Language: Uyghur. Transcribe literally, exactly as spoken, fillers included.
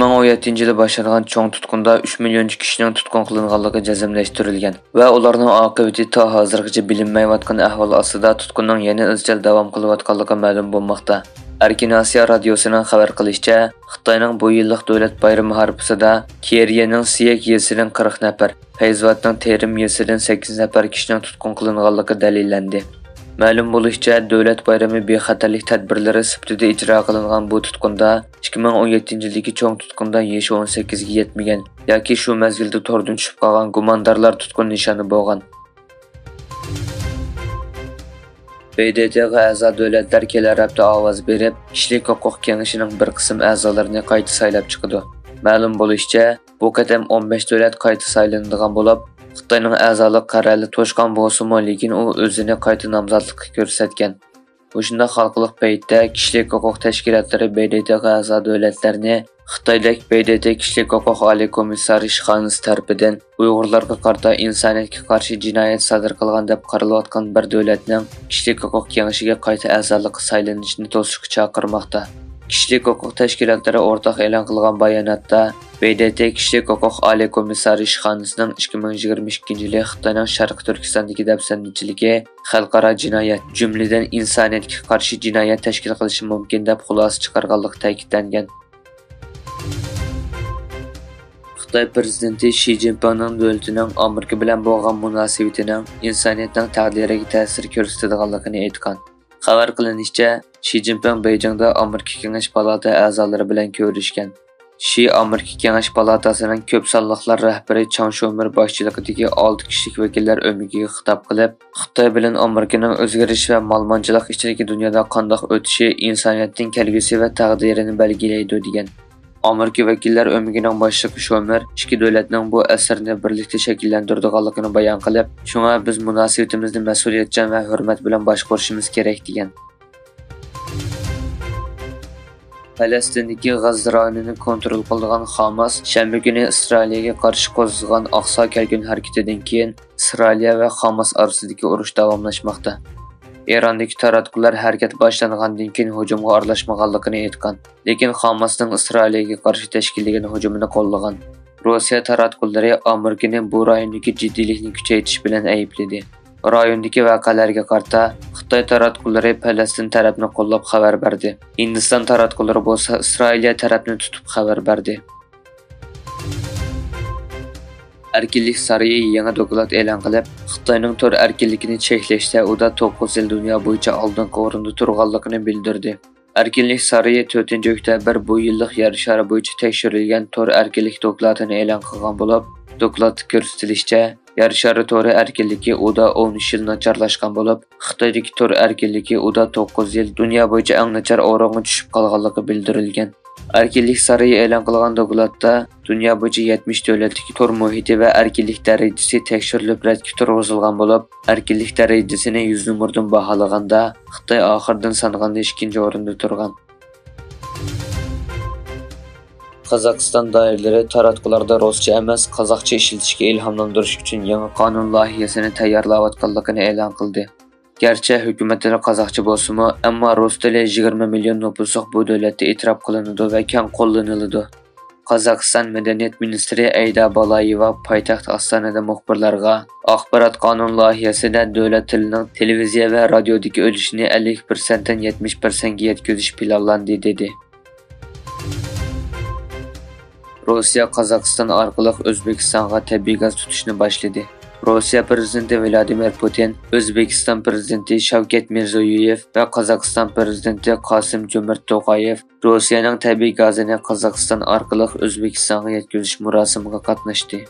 مىڭ ئون يەتتىنچى يىلى باشلانغان چوڭ تۇتقۇندا ئۈچ مىليونچە كىشىنىڭ تۇتقۇن قىلىنغانلىقى جەزملەشتۈرۈلگەن ۋە ئۇلارنىڭ ئاقىۋىتى تا ھازىرغىچە بىلىنمەيۋاتقان ئەھۋال ئاستىدا تۇتقۇننىڭ يەنە ئىزچىل داۋام قىلىۋاتقانلىقى مەلۇم بولماقتا. ئەركىن ئاسىيا رادىيوسىنىڭ خەۋەر قىلىشىچە، خىتاينىڭ بۇ يىللىق دۆلەت بايرىمى ھارپىسىدا كېرىيەنىڭ سىيەك يېزىسىدىن قىرىق نەپەر، پەيزاۋاتنىڭ تېرىم يېزىسىدىن سەككىز نەپەر كىشىنىڭ تۇتقۇن قىلىنغانلىقى دەلىللەندى. مەلۇم بولۇشىچە، دۆلەت بايرىمى بىخەتەرلىك تەدبىرلىرى سۈپىتىدە ئىجرا قىلىنغان بۇ تۇتقۇندا ئىككى مىڭ ئون يەتتىنچى يىلدىكى چوڭ تۇتقۇندا يېشى ئون سەككىزگە يەتمىگەن ياكى شۇ مەزگىلدە توردىن چۈشۈپ قالغان گۇماندارلار تۇتقۇن نىشانى بولغان. ب د ت غا ئەزا دۆلەتلەر كېلەر ھەپتە ئاۋاز بېرىپ، كىشىلىك ھوقۇق كېڭىشىنىڭ بىر قىسىم ئەزالىرىنى قايتا سايلاپ چىقىدۇ. مەلۇم بولۇشىچە، بۇ قېتىم ئون بەش دۆلەت قايتا سايلىنىدىغان بولۇپ، خىتاينىڭ ئەزالىق قەرەلى توشقان بولسىمۇ، لېكىن ئۇ ئۆزىنى قايتا نامزاتلىققا كۆرسەتكەن. مۇشۇنداق ھالقىلىق پەيتتە كىشىلىك ھوقۇق تەشكىلاتلىرى ب د ت غا ئەزا دۆلەتلەرنى خىتايدەك ب د ت كىشىلىك ھوقۇق ئالىي كومىسسارى ئىشخانىسى تەرىپىدىن ئۇيغۇرلارغا قارىتا ئىنسانىيەتكە قارشى جىنايەت سادىر قىلغان دەپ قارىلىۋاتقان بىر دۆلەتنىڭ كىشىلىك ھوقۇق كېڭىشىگە قايتا ئەزالىققا سايلىنىشىنى توسۇشقا چاقىرماقتا. كىشىلىك ھوقۇق تەشكىلاتلىرى ئورتاق ئېلان قىلغان باياناتتا، ب د ت كىشىلىك ھوقۇق ئالىي كومىسسارى ئىشخانىسىنىڭ ئىككى مىڭ يىگىرمە ئىككىنچى يىلى خىتاينىڭ شەرقىي تۈركىستاندىكى دەپسەندىچىلىكى خەلقئارا جىنايەت، جۈملىدىن ئىنسانىيەتكە قارشى جىنايەت تەشكىل قىلىشى مۇمكىن، دەپ خۇلاسە چىقارغانلىقى تەكىتلەنگەن. خىتاي پىرېزىدېنتى شى جىنپىڭنىڭ دۆلىتىنىڭ ئامېرىكا بىلەن بولغان مۇناسىۋىتىنىڭ ئىنسانىيەتنىڭ تەقدىرىگە تەسىر كۆرسىتىدىغانلىقىنى ئېيتقان. خەۋەر قىلىنىشىچە، شى جىنپىڭ بېيجىڭدا ئامېرىكا كېڭەش پالاتا ئەزالىرى بىلەن كۆرۈشكەن. شى ئامېرىكا كېڭەش پالاتاسىنىڭ كۆپ سانلىقلار رەھبىرى چاڭ شيۇمېر باشچىلىقىدىكى ئالتە كىشىلىك ۋەكىللەر ئۆمىكىگە خىتاب قىلىپ، خىتاي بىلەن ئامېرىكىنىڭ ئۆزگىرىش ۋە مالىمانچىلىق ئىچىدىكى دۇنيادا قانداق ئۆتۈشى ئىنسانىيەتنىڭ كەلگۈسى ۋە تەقدىرىنى بەلگىلەيدۇ، دېگەن. ئامېرىكا ۋەكىللەر ئۆمىكىنىڭ باشلىقى شومېر ئىككى دۆلەتنىڭ بۇ ئەسىرنى بىرلىكتە شەكىللەندۈرىدىغانلىقىنى بايان قىلىپ، شۇڭا بىز مۇناسىۋىتىمىزنى مەسئۇلىيەتچان ۋە ھۆرمەت بىلەن باشقۇرۇشىمىز كېرەك، دېگەن. پەلەستىندىكى غەززە رايونىنى كونترول قىلىدىغان خاماس شەنبە كۈنى ئىسرائىلىيەگە قارشى قوزغىغان ئاقسا كەلكۈن ھەرىكىتىدىن كېيىن، ئىسرائىلىيە ۋە خاماس ئارىسىدىكى ئۇرۇش داۋاملاشماقتا. ئىراندىكى تاراتقۇلار ھەرىكەت باشلانغاندىن كېيىن ھۇجۇمغا ئارىلاشمىغانلىقىنى ئېيتقان، لېكىن خاماسنىڭ ئىسرائىلىيەگە قارشى تەشكىللىگەن ھۇجۇمىنى قوللىغان. روسىيە تاراتقۇلىرى ئامېرىكىنى بۇ رايوندىكى جىددىيلىكنى كۈچەيتىش بىلەن ئەيىبلىدى. رايوندىكى ۋەقەلەرگە قارىتا، خىتاي تاراتقۇلىرى پەلەستىن تەرەپنى قوللاپ خەۋەر بەردى. ھىندىستان تاراتقۇلىرى بولسا ئىسرائىلىيە تەرەپنى تۇتۇپ خەۋەر بەردى. ئەركىنلىك سارىيى يېڭى دوكلات ئېلان قىلىپ، خىتاينىڭ تور ئەركىنلىكىنى چەكلەشتە ئۇدا توققۇز يىل دۇنيا بويىچە ئالدىنقى ئورۇندا تۇرغانلىقىنى بىلدۈردى. ئەركىنلىك سارىيى تۆتىنچى ئۆكتەبىر بۇ يىللىق يەر شارى بويىچە تەكشۈرۈلگەن تور ئەركىنلىك دوكلاتىنى ئېلان قىلغان بولۇپ، دوكلاتتا كۆرسىتىلىشىچە، يەر شارى تورى ئەركىنلىكى ئۇدا ئون ئۈچ يىل ناچارلاشقان بولۇپ، خىتايدىكى تور ئەركىنلىكى ئۇدا توققۇز يىل دۇنيا بويىچە ئەڭ ناچار ئورۇنغا چۈشۈپ قالغانلىقى بىلدۈرۈلگەن. ئەركىنلىك سارىيى ئېلان قىلغان دوكلاتتا، دۇنيا بويىچە يەتمىش دۆلەتتىكى تور مۇھىتى ۋە ئەركىنلىك دەرىجىسى تەكشۈرۈلۈپ رەتكە تۇرغۇزۇلغان بولۇپ، ئەركىنلىك دەرىجىسىنى يۈز نومۇردىن باھالىغاندا، خىتاي ئاخىرىدىن سانىغاندا ئىككىنچى ئورۇندا تۇرغان. قازاقىستان دائىرىلىرى تاراتقۇلاردا رۇسچە ئەمەس، قازاقچە ئىشلىتىشكە ئىلھاملاندۇرۇش ئۈچۈن يېڭى قانۇن لايىھەسىنى تەييارلاۋاتقانلىقىنى ئېلان قىلدى. گەرچە ھۆكۈمەت تىلى قازاقچە بولسىمۇ، ئەمما رۇس تىلى يىگىرمە مىليون نوپۇسلۇق بۇ دۆلەتتە ئېتىراپ قىلىنىدۇ ۋە كەڭ قوللىنىلىدۇ. قازاقىستان مەدەنىيەت مىنىستىرى ئەيدا بالايېۋا پايتەخت ئاستانىدا مۇخبىرلارغا، ئاخبارات قانۇن لايىھەسىدە دۆلەت تىلىنىڭ تېلېۋىزىيە ۋە رادىيودىكى ئۈلۈشىنى ئەللىك پىرسەنتتىن يەتمىش پىرسەنتكە يەتكۈزۈش پىلانلاندى، دېدى. روسىيە قازاقىستان ئارقىلىق ئۆزبېكىستانغا تەبىئىي گاز تۇتۇشنى باشلىدى. روسىيە پىرېزىدېنتى ۋلادىمىر پۇتىن، ئۆزبېكىستان پىرېزىدېنتى شاۋكەت مىرزىيويېۋ ۋە قازاقىستان پىرېزىدېنتى قاسىم جۆمۈرت توقايېۋ روسىيەنىڭ تەبىئىي گازىنى قازاقىستان ئارقىلىق ئۆزبېكىستانغا يەتكۈزۈش مۇراسىمىغا قاتناشتى.